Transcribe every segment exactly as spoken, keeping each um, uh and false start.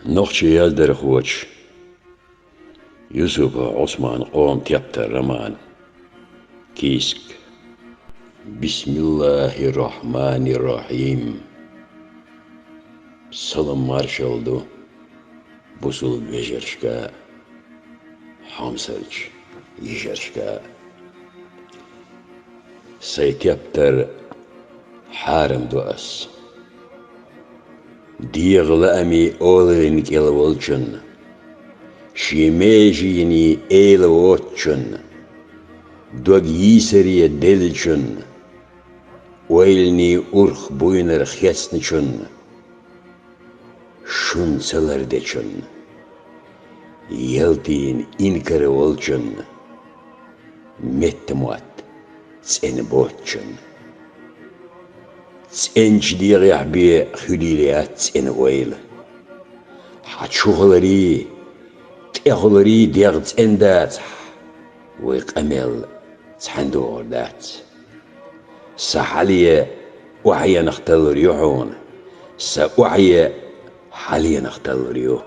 Нохчийн яздархочо Юсупов Ӏусмана «Къоман тептар» роман. Кийск. Бисмиллахир-рахманир-рахим. Салам-маршалла ду бусалба вежаршка, хьомсарча йижаршка. Сайн тептар хьарам ду ас. ДегӀа лаамий олаллин кӀел волчун, шен меженийн эла воцчун, дог йийсаре деллачун, ойланийн урх буйнара хецначун, шун ца лардечун, ялтийн инкар волчун, метта мотт цӀена боцчун. ЦӀенача дегӀехь бен хуьлийла яц цӀена ойла. Хьан чухаларий, тӀехуларий дегӀ цӀена дацахь, вай къамел цхьаьна догӀур дац. Сан хьале охьаенах таллар ю хьуна, сан охьае хьаленах таллар ю.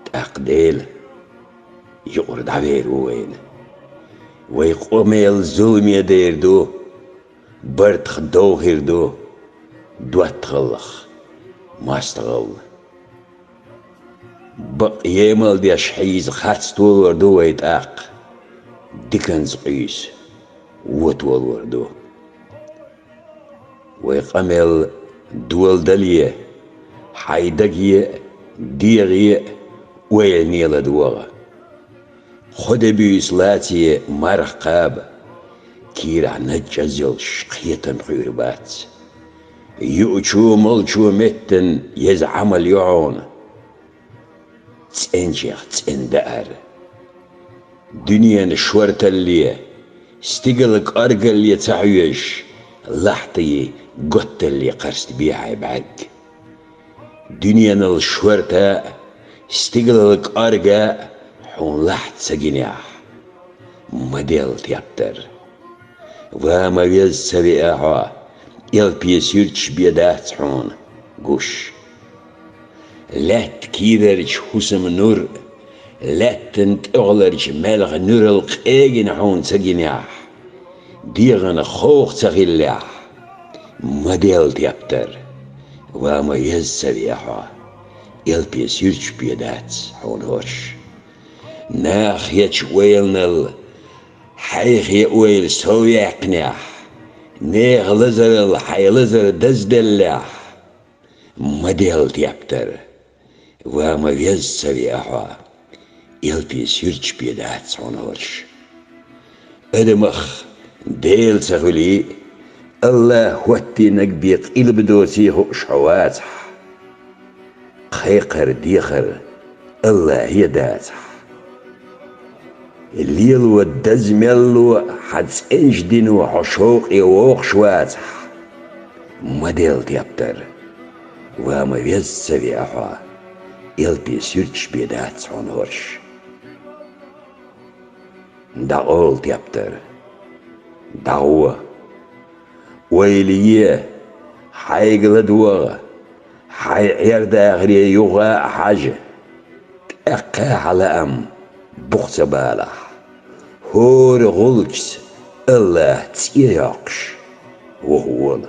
ТӀаккха Дела юкъара дӀавер ву вайна. Вай къамел зуламе дер ду, бартах дов хир ду, доттагӀаллах мостагӀалла. Бакъ емал деш хьийза хац толор ду вай тӀаккха, диканца къуьйса вон толор ду. Вай къамел дола дале, хьайн даге а, дегӀе а ойла нела догӀа. Кхо де буьйса лаций марха кхаба, кийрахь над чӀаз йолуш кхетам кхуьур бац. Юучо, молчо меттан еза Ӏамал ю хьуна. ЦӀеначех цӀена даар. Дуьненан шорталле, стигала кӀоргалле ца хьоьжуш, лахьтий готталле кхарстабе хьайн бӀаьрг. Дуьненал шорта а, стигалал кӀорга а хьуна лахьта ца гинехь, ма делла тептар. Ва ма веза ца веа хьо, элпе суьрташ бен дац хьуна гуш. Лаьтта кийрарчу хӀусаман нур, лаьттан тӀехуларчу маьлхан нуьрал къегина хьуна ца гинехь, дегӀана ховха ца хиллехь, ма делла тептар. Ва ма веза ца веа хьо, элпе суьрташ бен дац хьуна хӀорш. Наха хетачу ойланал хьайхе ойла сов яьккхинехь, нехан лазарал хьайн лазар дазделлехь, ма делла тептар. Ва ма веза ца веа хьо, элпе суьрташ бен дац хьуна хӀорш. Адамах Дела ца хуьлий, АллахӀ хӀоттийнарг бен къилба доций хууш хьо вацахь, кхайкхар, дехар АллахӀе дацахь, лело даза мелло хьан цӀеначу дино хьо шовкъе воккхуш вацахь, ма делла тептар. Ва ма веза ца веа хьо, элпе суьрташ бен дац хьуна хӀорш. ДӀакъовла тептар. ДӀагӀо. Ойла е, хьайга ладогӀа, хьайн Ӏер-дахаре юха а хьажа, тӀаккха хьан лаам бух ца балахь, хӀора гӀуллакхца АллахӀ цӀе йоккхуш вуха вола.